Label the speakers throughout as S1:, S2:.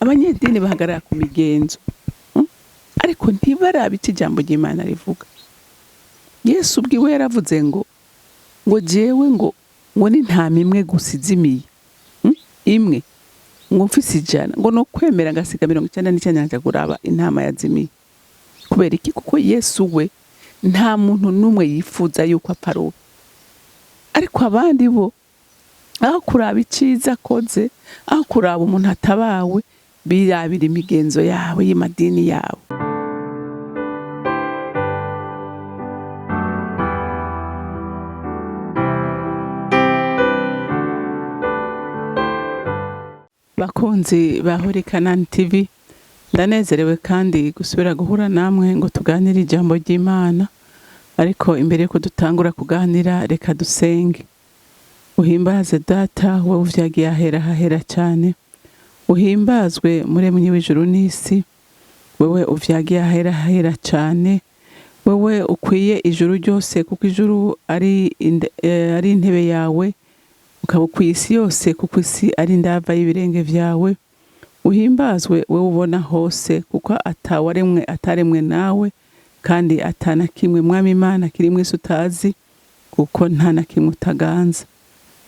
S1: Abanyedini bahagarara ku migenzo, ariko ntibarabe icyo ijambo ry'Imana rivuga. Yesu ubwiwe yaravuze ngo jewe ngo ni ntama imwe gusa izimiye, imwe, ngo mfise 100, ngo no kwemera ngasiga 99 nkaja kuraba intama yazimiye. Kubera iki? Kuko Yesu we nta muntu n'umwe yifuza yuko apfa aroba. Ariko abandi bo, aho kuraba iciza akoze, aho kuraba umuntu atabawe, birabira imigenzo yabo y'amadini yabo. Bakunzi ba Holy Canaan TV, ndanezerewe kandi gusubira guhura namwe ngo tuganire ijambo ry'Imana. Ariko imbere yuko dutangura kuganira, reka dusenge. Uhimbaze Data, wowe uvyagiye ahera hahera cyane. Uhimbazwe muremyi w'ijuru n'isi, wewe uvyagiye ahera hahera cyane, wewe ukwiye ijuru ryose, kuko ijuru ari intebe yawe, ukaba ukwiye isi yose, kuko isi ari indava y'ibirenge vyawe. Uhimbazwe wewe ubona hose, kuko atawaremwe ataremwe nawe, kandi atana kimwe Mwami Imana kiri mw'isi utazi, kuko nta na kimwe utaganza.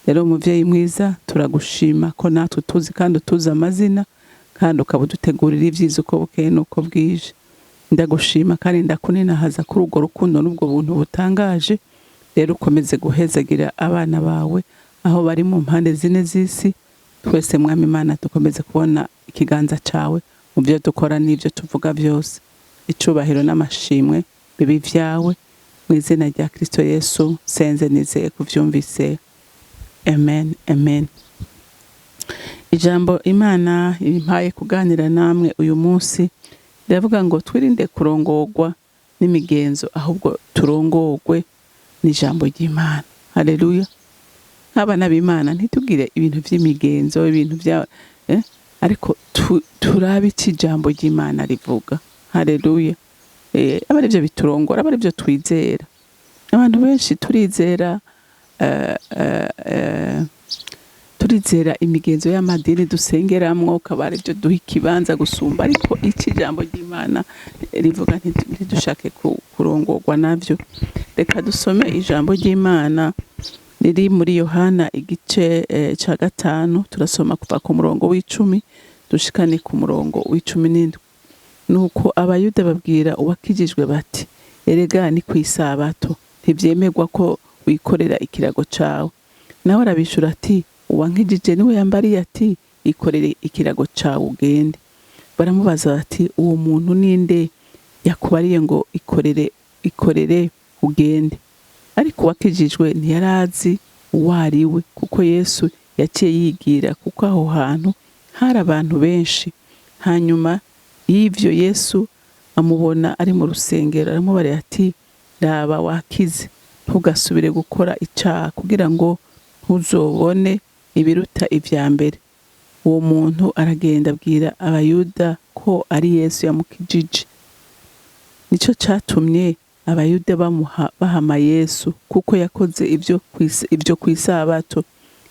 S1: Rero muvyeyi mwiza, turagushima ko natwe utuzi kandi utuzi amazina, kandi ukaba udutegurira ivyiza uko bukeye n'uko bwije. Ndagushima kandi ndakuninahaza kuri urwo rukundo n'ubwo buntu butangaje. Rero ukomeze guhezagira abana bawe aho bari mu mpande zine z'isi. Twese Mwami Imana dukomeze kubona ikiganza cawe mu byo dukora n'ivyo tuvuga byose. Icubahiro n'amashimwe bibi vyawe, mu izina rya Kristo Yesu senze nizeye kuvyumvise. Amen, amen. Ijambo Imana impaye kuganira namwe uyu munsi riravuga ngo twirinde kurongorwa n'imigenzo, ahubwo turongorwe n'ijambo ry'Imana. Haleluya. Nk'abana b'Imana ntitugire ibintu vy'imigenzo, ibintu vya, ariko turabe ico ijambo ry'Imana rivuga. Haleluya. Aba arivyo biturongora, aba arivyo twizera. Abantu benshi turizera imigenzo y'amadini dusengeramwo, ukaba arivyo duha ikibanza gusumba, ariko ico ijambo ry'Imana rivuga ntidushake kurongorwa navyo. Reka dusome ijambo ry'Imana riri muri Yohana igice ca 5, turasoma kuva ku murongo w'icumi dushikane ku murongo w'icumi n'indwi. Nuko Abayuda babwira uwakijijwe bati, erega ni kw'isabato, ntivyemerwa ko wikorera ikirago cawe. Nawe arabishura ati, uwankijije niwe yambariye ati, ikorere ikirago cawe ugende. Baramubaza bati, uwo muntu ninde yakubariye ngo ikorere ugende? Ariko uwakijijwe ntiyarazi uwo ari we, kuko Yesu yaciye yigira, kuko aho hantu hari abantu benshi. Hanyuma y'ivyo Yesu amubona ari mu rusengero, aramubarira ati, raba wakize, ntugasubire gukora icaha, kugira ngo ntuzobone ibiruta ivya mbere. Uwo muntu aragenda abwira Abayuda ko ari Yesu yamukijije. Nico catumye Abayuda bahama Yesu, kuko yakoze ivyo kw'isabato.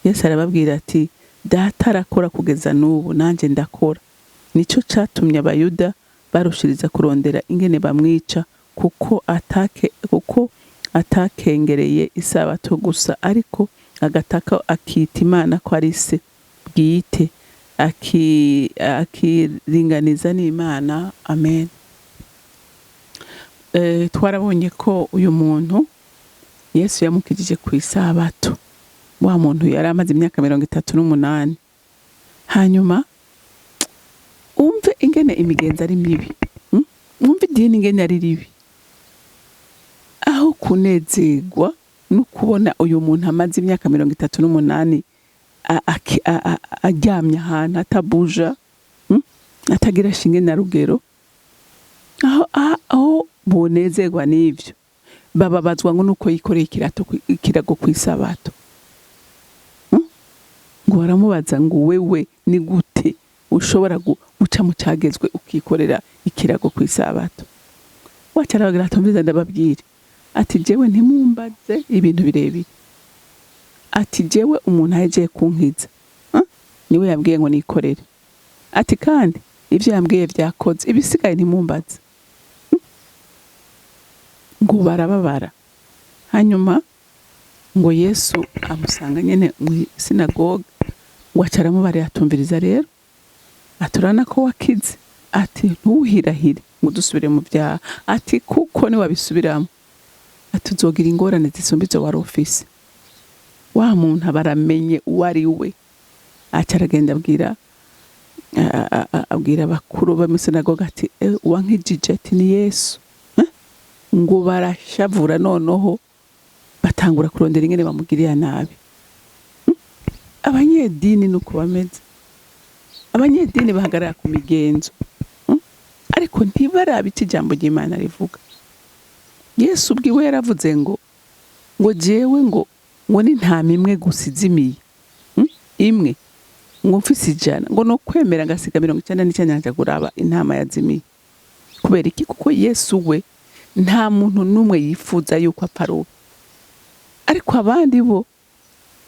S1: Yesu arababwira ati, Data arakora kugeza n'ubu, nanje ndakora. Nico catumye Abayuda barushiriza kurondera ingene bamwica, kuko atakengereye isabato gusa, ariko agataka akita Imana ko ari se bwite, akiringaniza n'Imana. Amen. Twarabonye ko uyu muntu Yesu yamukijije ku isabato, wa muntu yari amaze imyaka 38. Hanyuma umve ingene imigenzo ari mibi, Umve idini ingene ari ribi, aho kunezerwa no kubona uyu muntu amaze imyaka 38 aryamye ahantu atabuja, Atagira shinge na rugero, aho bonezerwa n'ivyo, bababazwa ngo nuko yikoreye ikirago kw'isabato. Ngo baramubaza ngo wewe ni gute ushobora guca mu cagezwe ukikorera ikirago kw'isabato? Waca arababwira ati, mbiza ndababwire, ati jewe ntimumbaze ibintu birebire, ati jewe umuntu ahejeje kunkiza, Niwe yabwiye ngo nikorere. Ati kandi ibyo yambwiye byakoze, ibisigaye ntimumbaze. Ngo barababara. Hanyuma ngo Yesu amusanga nyene mu sinagoga, ngo aca aramubarira, atumviriza rero, aturana ko wakize, ati ntuhirahire ngo dusubire mu byaha, ati kuko niwabisubiramo, ati uzogira ingorane zisumba izo wari ufise. Wa muntu aba aramenye uwo ari we, aca aragenda abwira abakuru b'amasinagoga ati: "Uwankijije," ati, "ni Yesu." Eh? Ngo barashavura, noneho batangura kurondera ingene bamugirira nabi. Abanyedini nuko bameze. Abanyedini bahagarara ku migenzo, Ariko ntibarabe icyo ijambo ry'Imana rivuga. Yesu ubwiwe yaravuze ngo jewe ngo ni ntama imwe gusa izimiye, Imwe, ngo mfise 100, ngo no kwemera ngasiga 99 nkaja kuraba intama yazimiye. Kubera iki? Kuko Yesu we nta muntu n'umwe yifuza yuko apfa aroba. Ariko abandi bo,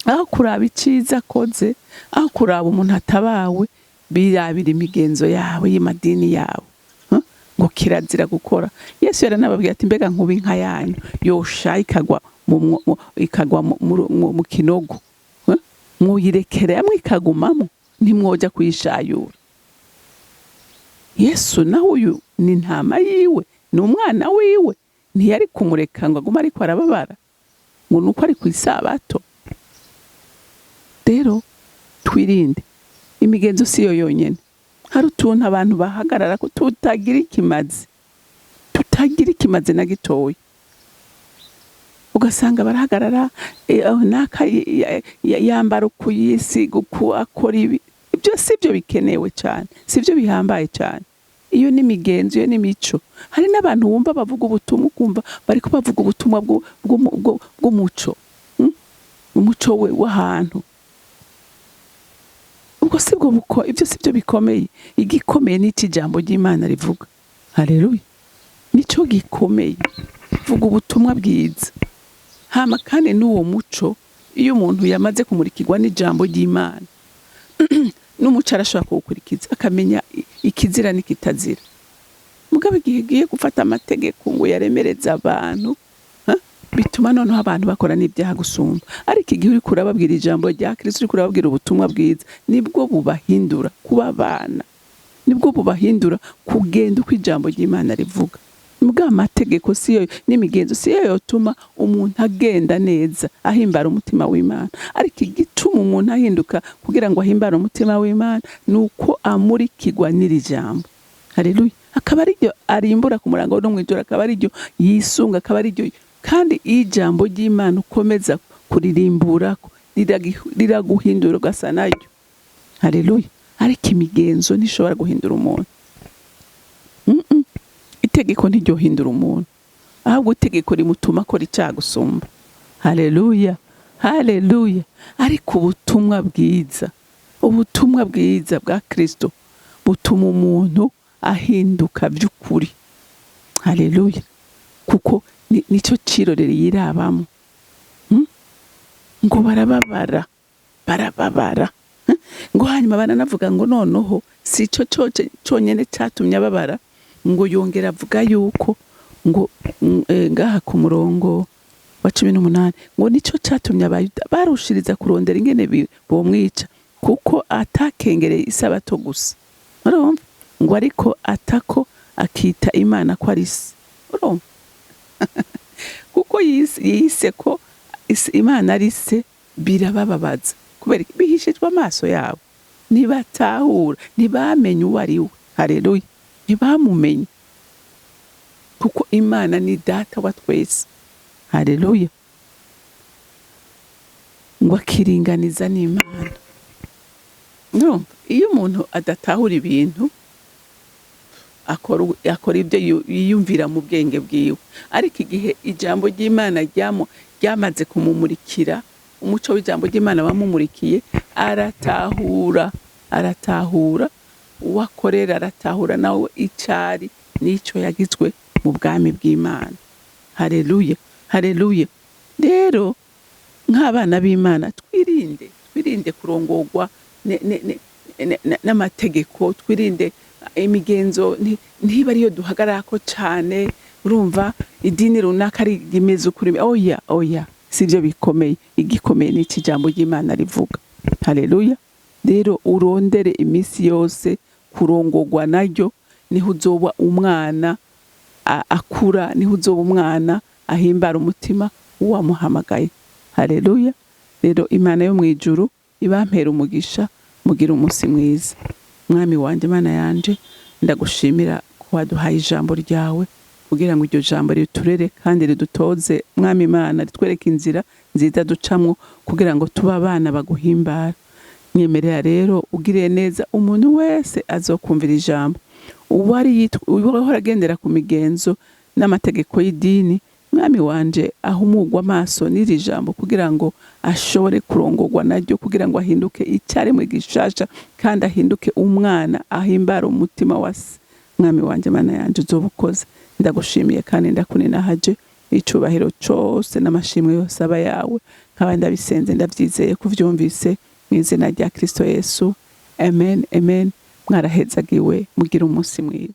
S1: aho kuraba iciza akoze, aho kuraba umuntu atabawe, birabira imigenzo yabo y'amadini yabo. Huh? Ngo kirazira gukora. Yesu yaranababwiye ati: "Mbega nkuba inka yanyu yosha ikagwa mu kinogo, huh? Mwoyirekera ikagumamo, ntimwoja kuyishayura?" Yesu nawe uyu ni intama yiwe, ni umwana wiwe, ntiyari kumureka ngo agume ariko arababara ngo nuko ari ku isabato. Rero twirinde imigenzo, si yo yonyene. Hari utuntu abantu bahagarara ko tutagira ikimazi, tutagira ikimazi na gitoya. Ugasanga barahagarara, oh, naka yambara uku, yisiga uku, akora ibi. Ibyo si byo bikenewe cyane, si byo bihambaye cyane. Iyo ni imigenzo, iyo ni imico. Hari n'abantu wumva bavuga ubutumwa, ukumva bariko bavuga ubutumwa bw'umuco, Umuco we w'ahantu. Ubwo si bwo buko, ibyo si byo bikomeye. Igikomeye ni iki ijambo ry'Imana rivuga. Haleluya! Nico gikomeye, vuga ubutumwa bwiza. Hama kandi n'uwo muco, iyo umuntu yamaze kumurikirwa n'ijambo ry'Imana, n'umuco arashobora kuwukurikiza, akamenya ikizira n'ikitazira. Mugabo igihe ugiye gufata amategeko ngo yaremereze abantu, ha? Bituma noneho abantu bakora n'ibyaha gusumba. Ariko igihe uriko urababwira ijambo rya Kristo, uriko urababwira ubutumwa bwiza, nibwo bubahindura kuba abana, nibwo bubahindura kugenda uko ijambo ry'Imana rivuga. Mbwa amategeko siyo n'imigenzo siyo yotuma umuntu agenda neza, ahimbara umutima w'Imana. Ariko igituma umuntu ahinduka kugira ngo ahimbare umutima w'Imana ni uko amurikirwa n'iri jambo. Haleluya! Akaba ariryo arimbura ku murango no mw'ijoro, akaba ariryo yisunga, akaba ariryo. Kandi iyo ijambo ry'Imana ukomeza kuririmburako, riraguhindura ugasa naryo. Haleluya! Ariko imigenzo ntishobora guhindura umuntu. Itegeko ntiryohindura umuntu, ahubwo itegeko rimutuma akora icyaha gusumba. Haleluya, haleluya! Ariko ubutumwa bwiza, ubutumwa bwiza bwa Kristo butuma umuntu ahinduka by'ukuri. Haleluya! Kuko nicyo cirorero yirabamo. Ngo barababara, barababara. Ngo hanyuma baranavuga ngo noneho si ico conyene catumye ababara, ngo yongera avuga yuko ngo ngaha ku murongo wa 18, ngo nico catumye Abayuda barushiriza kurondera ingene bomwica, kuko atakengereye isabato gusa, urumva, ngo ariko atako akita Imana ko ari se. Urumva, kuko yise ko Imana ari se, birabababaza. Kubera iki? Bihishijwe amaso yabo, ntibatahura, ntibamenye uwo ari we. Haleluya! Ntibamumenye, kuko Imana ni Data wa twese. Haleluya! Ngo akiringaniza n'Imana. Urumva, iyo umuntu adatahura ibintu, akora ibyo yiyumvira mu bwenge bwiwe. Ariko igihe ijambo ry'Imana ryamaze kumumurikira, umuco w'ijambo ry'Imana wamumurikiye, aratahura, aratahura uwo akorera, aratahura nawe icari n'icyo yagizwe mu bwami bw'Imana. Haleluya, haleluya! Rero nk'abana b'Imana, twirinde, twirinde kurongorwa. n'amategeko, twirinde imigenzo, ntiba ariyo duhagararako cane. Urumva idini runaka ari rimeze ukuri, oya, oya, sivyo bikomeye. Igikomeye ni iki ijambo ry'Imana rivuga. Haleluya! Rero urondere iminsi yose kurongorwa naryo, niho uzoba umwana akura, niho uzoba umwana ahimbara umutima w'uwamuhamagaye. Haleluya! Rero Imana yo mu ijuru ibampera umugisha, mugire umunsi mwiza. Mwami wanje, Mana yanje, ndagushimira ko waduhaye ijambo ryawe kugira ngo iryo jambo riturere kandi ridutoze. Mwami Imana, ritwereke inzira nziza ducamwo kugira ngo tube abana baguhimbara. Nyemerera rero ugiriye neza umuntu wese azokumvira ijambo, uwari uwahora agendera ku migenzo n'amategeko y'idini. Mwami wanje, ahumurwe amaso n'iri jambo kugira ngo ashobore kurongorwa naryo, kugira ngo ahinduke icyaremwe gishasha kandi ahinduke umwana ahimbara umutima wa se. Mwami wanje, Mana yanje, uzoba ukoze. Ndagushimiye kandi ndakuninahaje. Icubahiro cose n'amashimwe yose aba yawe. Nkaba ndabisenze ndavyizeye kuvyumvise, mu izina rya Kristo Yesu, amen, amen. Mwarahezagiwe, mugire umunsi mwiza.